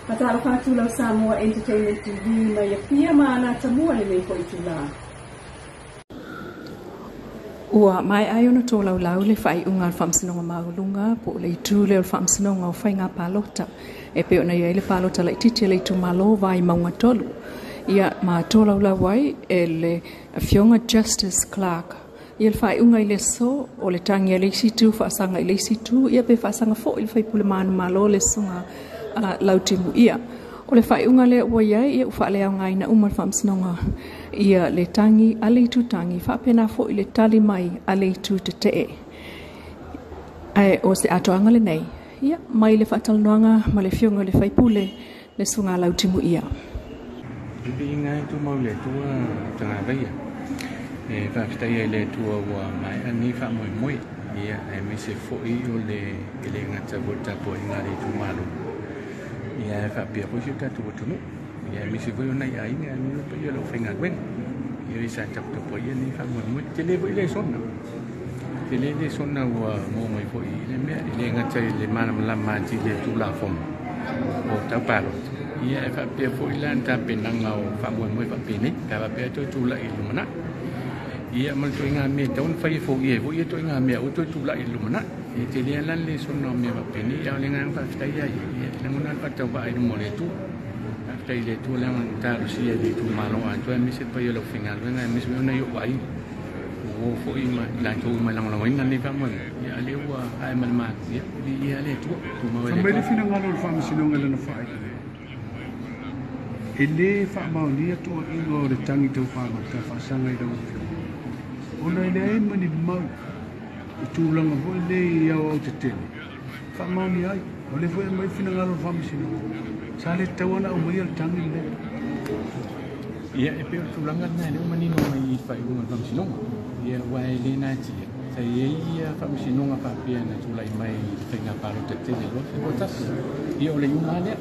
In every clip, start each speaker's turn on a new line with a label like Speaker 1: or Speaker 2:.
Speaker 1: Faatalofa atu lau Samoa Entertainment TV mai Apia ma Anatamua lenei foi itulā.
Speaker 2: Ua maea ai ona tolaulau le faaiuga a le Faamasinoga Maualuga po o le itu lea o le Faamasinoga o Faiga Palota e pei ona i ai le palota laitiiti a le itumalo Vaimauga 3. Ia ma tolaulau ai e le Afioga Justice Clark ia le faaiuga i le aso o le tagi a le isi itu faasaga i le isi itu, ia pe faasaga foi i le faipule manumalo le susuga Lautimuia. O le faaiuga lea ua i ai, ia ua faaleaogaina uma le Faamasinoga ia le tagi a le itu tagi, faapena foi le tali mai a le itu tetee. Ae o se atoaga lenei, ia, mai le faatalanoaga ma le Afioga i le Faipule le Susuga Lautimuia.
Speaker 3: I viiga e tumau i le Atua tagavaia. E faafetai ai i le Atua ua maea lenei faamoemoe, ia, aemaise foi o le e le gata foi i le tapuaiga a le itumalo, ia ae faapea foi si o tatou atunuu, ia aemaise foi o nai aiga, aemaise le paia o le aufaigaluega. Ia sa taputapuaia lenei faamoemoe. Tele foi lesona. Tele lesona ua maua mai foi i le mea, e le gata i le malamalama atili i le Tulafono o tau palota, ia ae faapea foi la ni tapenaga o faamoemoe faapenei, pe a faapea e toe tulai i le lumanai. Ia ma le ituaiga mea e tatau ona fai e foia ai foi ia ituaiga mea aua toe tulai i le lumanai. Ia tele lava la le lesona o mea faapenei, a o le agaga faafetai lava ia, ia e lagona lava le faatauvaa i luma o le Atua. Faafetai i le Atua leaga na talosia e le itumalo atoa aemaise le paia o le aufaigaluega aemaise foi o nai ou aiga. Ua o foi ma i latou uma e lagolagoina lenei faamoemoe, ia a o lea ua ae ma le malu, ia viia le Atua, tumau ai
Speaker 4: Fai
Speaker 3: le
Speaker 4: mai le
Speaker 3: Atua.
Speaker 4: finagalo o le Faamasinoga i lana faaiuga, e le faamaonia toaiga o le tagi tau palota e faasaga i lau Afioga, ona e leai ma ni mau i tulaga foi nei i aoaotetele e faamaonia ai. O lea foi e aumai le finagalo o le Faamasinoga, sa le tatau ona aumaia le tagi lenei.
Speaker 3: Ia, e pei o le tulaga lena lea ua manino mai i le faaiuga o le Faamasinoga. Ia, aua e le natia, sa i ai ia faamasinoga faapea na tulai mai i le faiga palota tele 2021. Ia, o le iuga lava lea.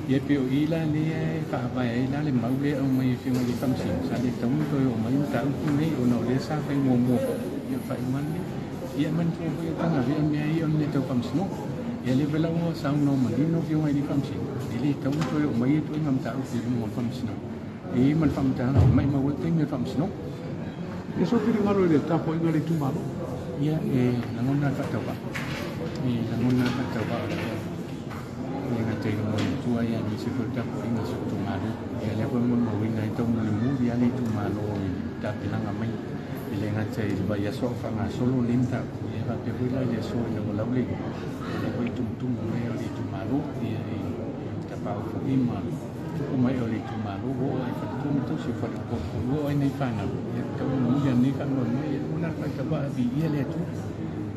Speaker 3: Ia, e pei o i la lea e faavae ai la le mau lea e aumai e Afioga i le Faamasino, sa le tatau ona toe oo mai mataupu nei ona o lea sa fai muamua foi ia le faaiuga lenei. Ia, e manatua foi e tagavea mea ia o le mea tau faamasinoga. Ia, lea foi la ua saunoa manino Afioga i le Faamasino, e le tatau ona toe oo mai ia ituaiga mataupu i luma o le Faamasinoga. E i ai ma le faamatalaga, maumau ai le taimi o le Faamasinoga.
Speaker 4: Ia sou finagalo i le tapuaiga a le itumalo.
Speaker 3: Ia, e lagona le faatauvaa. E lagona le faatauvaa o le e le gata i luma o le Atua, ia aemaise foi le tapuaiga a si ou itumalo. Ia lea foi e molimauina ai taumolimoli lava le itumalo i le tapenaga mai. E le gata i le vaiaso a o faagasolo lenei mataupu, ia faapea foi la i le aso ina ua laulelua, lea foi e tumutumu mai o le itumalo, ia i tapaau foi ma tupu ma ee o le itumalo, ua oo lava i faletua ma tausi, o faleupolu foi, ua oo lava i nai fanau, ia taumolimoli lava i lenei faamoemoe, ia lagona le faatauvaa, viia le Atua.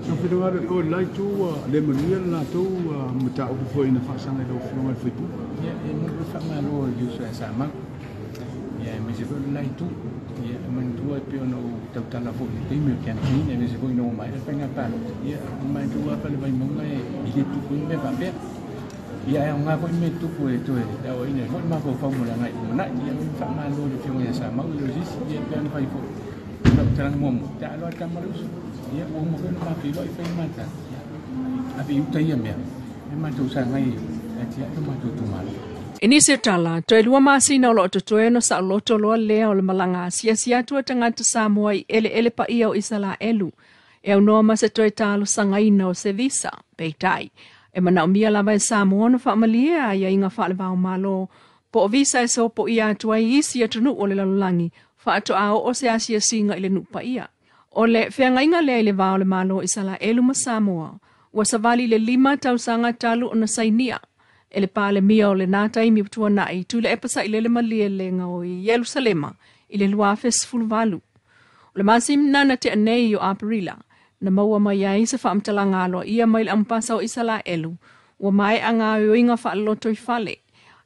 Speaker 4: Sou finagalo i o i le la itu ua le manuia le latou mataupu foi na faasaga i lau Afioga i le sui usufono.
Speaker 3: Ia, e momoli foi le faamalo i le uso ia Samau, ia aemaise foi o le la itu. Ia, e manatua e pei ona ou tautala foi i le taimi o le campaign, aemaise foi ina ua maea le faiga palota, ia, e manatua lava le Vaimauga e le tupu ai ni mea faapea. Ia, ae aoga foi le mea tupu e toe aoaina ai foi le mafaufau mo le agai i lumanai. Ia, e faamalo i le Afioga ia Samau e le o se isi, ia e pei ona fai foi i lau talaga muamua, taalo lava le tama le uso. Ia, ua uma foi ona ma feiloai fai le ma tala, ia, ave i uta ia mea, e matou sagai e atiae lo matou itumalo.
Speaker 1: I nisi o tala, toe 2 masina o loo totoe ona saoloto loa lea o le malaga asiasi atu a tagata Samoa i eleele paia o Isalaelu, e aunoa ma se toe talosagaina o se visa, peitai. E manaomia lava e Samoa ona faamalie aiaiga faale-va-o-Malo, po o visa e sopoia atu ai isi atunuu o le lalolagi, faatoa oo se asiasiga i le nuu paia. O le feagaiga lea i le va o le Malo o Isalaelu ma Samoa, ua savali i le 5 tausaga talu ona sainia e le Palemia o lenā taimi ua tuanai Tuilaepa Sailele Malielegaoi o Ierusalema i le 2018. O le masina na tea nei o Aperila, na maua mai ai se faamatalaga aloaia mai le Ampasa o Isalaelu, ua maea gaoioiga faaleloto i fale,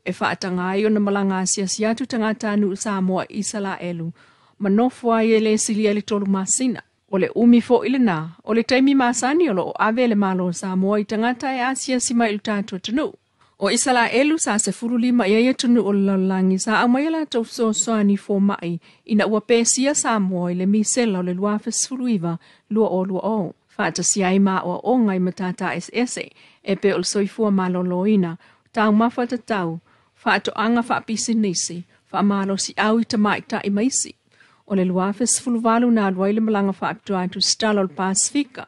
Speaker 1: e faataga ai ona malaga asiasi atu tagatanuu Samoa i Isalaelu, ma nofo ai e le silia i le 3 masina. O le umi foi lenā, o le taimi masani o loo ave le Malo o Samoa i tagata e asiasi mai i le tatou atunuu. O Isalaelu sa 15 i ai atunuu o le lalolagi sa aumai a latou fesoasoani fomai ina ua pesia Samoa i le misela o le 2019-2020. Faatasia ai ma aoaoga i matata eseese e pei o le soifua maloloina, Taumafa tatau, faatoaga faapisinisi, faamalosiau i tamaita'i ma isi. O le 2018 na alu ai le malaga faapitoa atu i o le Pasefika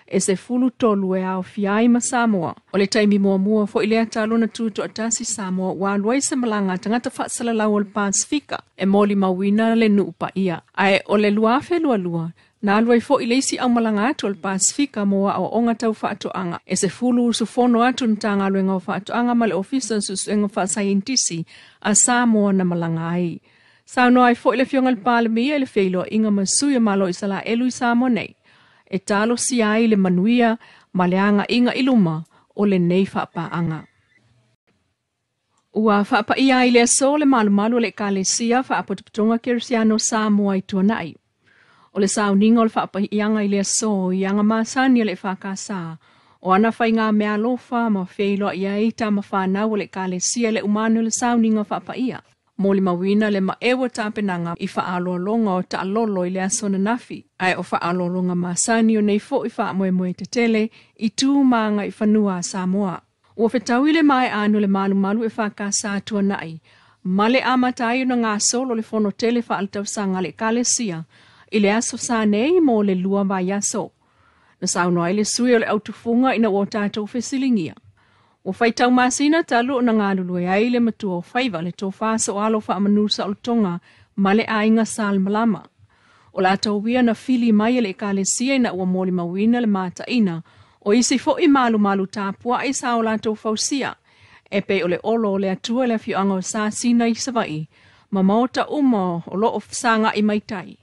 Speaker 1: e 13 e aofia ai ma Samoa. O le taimi muamua foi lea talu ona tutoatasi Samoa ua alu ai se malaga a tagata faasalalau o le Pasefika e molimauina le nuu paia. Ae o le 2022 na alu ai foi le isi aumalaga atu o le Pasefika mo aoaoga tau faatoaga e 10 usufono atu le Matagaluega o Faatoaga ma le Ofisa o Suesuega Faasaienitisi a Samoa na malaga ai. Saunoa ai foi le Afioga i le Palemia i le feiloaiga ma sui o Malo o Isalaelu i Samoa nei, e talosia ai le manuia ma le agaiga i luma o lenei faapaaga. Ua faapaia ai le aso le malumalu o le Ekalesia Faapotopotoga Kerisiano Samoa i Tuanai. O le sauniga o le faapaiaga i le aso i aga masani o le EFKS, o ana faiga meaalofa ma feiloai ai tama whanau o le Ekalesia le umanu le sauniga faapaia. Molimauina le maeu o tapenaga i faaaloaloga o taalolo i le aso ananafi, ae o faaaloaloga masani o nei foi faamoemoe tetele i tu ma agaifanua a Samoa. Ua fetaui le mae'a anu le malumalu EFKS Tuanai, ma le amata ai ona gasolo le fono tele faaletausaga a le Ekalesia i le aso sa nei mo le 2 vaiaso. Na saunoa ai le sui o le autufuga ina ua tatou fesiligia. Ua faitau masina talu ona galulue ai le matua o faiva le tofa soalo faamanu saolotoga ma le aiga Salemalama. O latou ia na fili mai e le Ekalesia ina ua molimauina le mataina o isi foi malumalu tapuai sa o latou fausia, e pei o le olo o le Atua i le afioaga o Sasina i Savaii, ma maota uma o loo saga'i mai tai.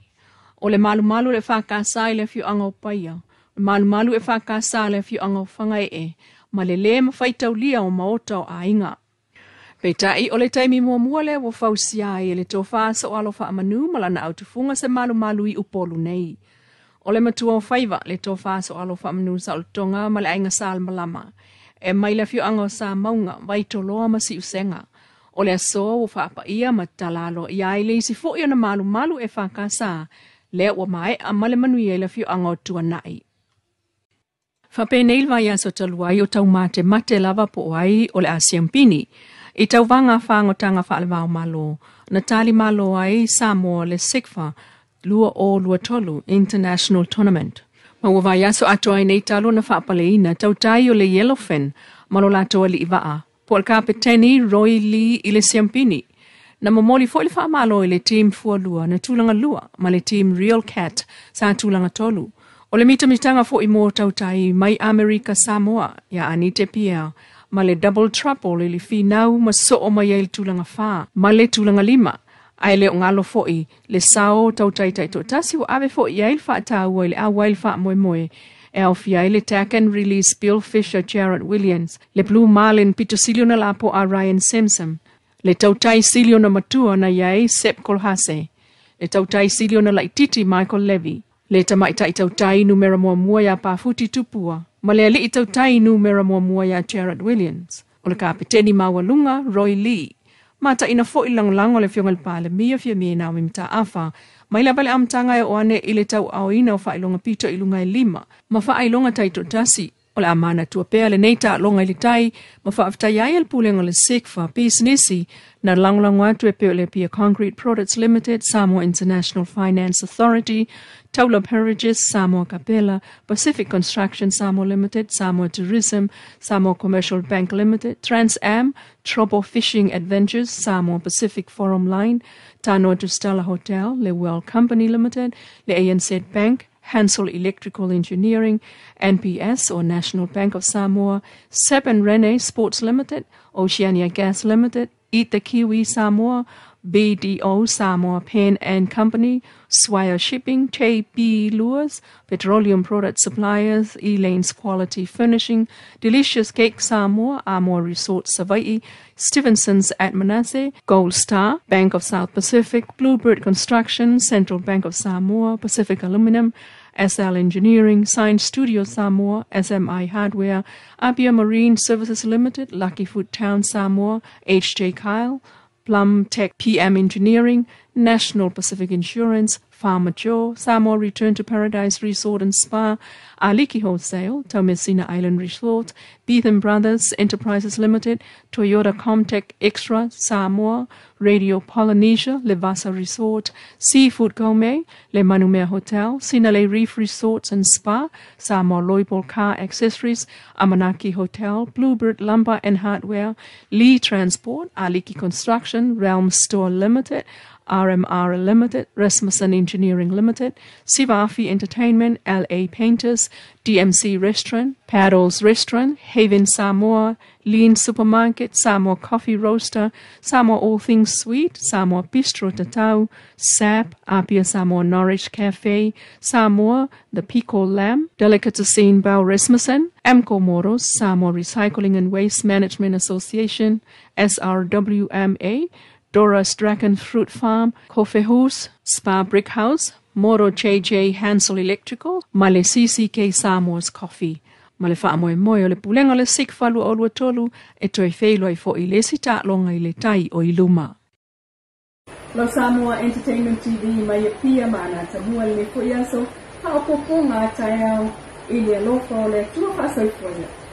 Speaker 1: O le malumalu le EFKS i le afioaga o Paia, o le malumalu EFKS i le afioaga o Fagae'e, ma le lē mafaitaulia o maota o aiga. Peitai o le taimi muamua lea ua fausia ai e le tofa soalo faamanu ma lana autufuga se malumalu i Upolu nei. O le matua o faiva le tofa soalo faamanu saolotoga ma le aiga Salemalama, e mai le afioaga o Samauga, Vaitoloa ma Siusega. O le aso ua faapaia ma talalo ia ai le isi foi ona malumalu EFKS, lea ua mae'a ma le manuia i le afioaga o Tuanai. Faapenei le vaiaso talu ai o taumatemate lava po o ai o le a siampini. I tauvaga fagotaga faalevao malo, na tali malo ai Samoa le CECAFA 2023 International Tournament. Ma ua vaiaso atoa ai nei talu ona faapaleina tautai o le Yellowfin ma lo latou alii vaa, po o le kapeteni Roy Lee i le siampini. Na momoli foi le faamalo i le team fualua na tulaga 2 ma le team Real Cat sa tulaga 3. O le mitamitaga foi mo tautai mai Amerika Samoa ia Anite Pierre ma le Double Trouble i le finau ma soo mai ai le tulaga 4 ma le tulaga 5. Ae le o galo foi le sao tautai taitoatasi ua ave foi i ai le faataua i le auai le faamoemoe e aofia ai le Tack and Release Bill Fisher Jared Williams, le Blue Marlin pito sili ona lapo a Ryan Simpson, le tautai sili ona matua na iai Sep Kolhase, le tautai sili ona laititi Michael Levy, le tamaitai tautai numera muamua ia Pafuti Tupua, ma le alii tautai numera muamua ia Jared Williams. O le kapeteni maualuga Roy Lee. Mataina foi lagolago le Afioga i le Palemia Fiame Naomi Mataafa, mai lava le amataga e oo ane i le tauaoina o faailoga pito i luga e 5 ma faailoga taitoatasi. O le amanatua pea lenei taaloga i le tai ma faafetai ai le pulega o le CECAFA pisinisi na lagolago atu e pei o le Apia Concrete Products Limited, Samoa International Finance Authority, Taula Beverages, Samoa Capella, Pacific Construction Samoa Limited, Samoa Tourism, Samoa Commercial Bank Limited, Trans Am, Tropo Fishing Adventures, Samoa Pacific Forum Line, Tanoa to Stella Hotel, Le Well Company Limited, Le ANZ Bank, Hansel Electrical Engineering, NPS or National Bank of Samoa, Seb and Rene Sports Limited, Oceania Gas Limited, Eat the Kiwi Samoa, BDO Samoa Pen and Company, Swire Shipping, JB Lures, Petroleum Product Suppliers, Elaine's Quality Furnishing, Delicious Cake Samoa, Amor Resort Savaii, Stevenson's at Manasseh, Gold Star, Bank of South Pacific, Bluebird Construction, Central Bank of Samoa, Pacific Aluminum, SL Engineering, Science Studio Samoa, SMI Hardware, Apia Marine Services Limited, Lucky Food Town Samoa, HJ Kyle, Plum Tech PM Engineering,
Speaker 2: National Pacific Insurance, Farmer Joe, Samoa Return to Paradise Resort and Spa, Aliki Wholesale, Taumeasina Island Resort, Beetham Brothers Enterprises Limited, Toyota Comtech Extra, Samoa, Radio Polynesia, Levasa Resort, Seafood Gourmet, Le Manumea Hotel, Sinalei Reef Resorts and Spa, Samoa Loibol Car Accessories, Amanaki Hotel, Bluebird Lumber and Hardware, Lee Transport, Aliki Construction, Realm Store Limited, RMR Limited, Rasmussen Engineering Limited, Sivafi Entertainment, LA Painters, DMC Restaurant, Paddles Restaurant, Haven Samoa, Lean Supermarket, Samoa Coffee Roaster, Samoa All Things Sweet, Samoa Bistro Tatau, SAP, Apia Samoa Norwich Cafe, Samoa, The Pico Lamb, Delicatessen Bell Rasmussen, Amco Motors, Samoa Recycling and Waste Management Association, SRWMA, Dora's Dragon Fruit Farm, Kofehus, Spa Brick House, Moro JJ Hansel Electrical, ma le CCK Samoa's Coffee. Ma le faamoemoe o le pulega o le SICFA 2023 e toe feiloai fo'i le isi taaloga i le tai o i luma. Lau Samoa Entertainment TV mai Apia ma Anatamua lenei foi aso, faaopoopoga a taeao i le alofa o le Atua faasoifuaina.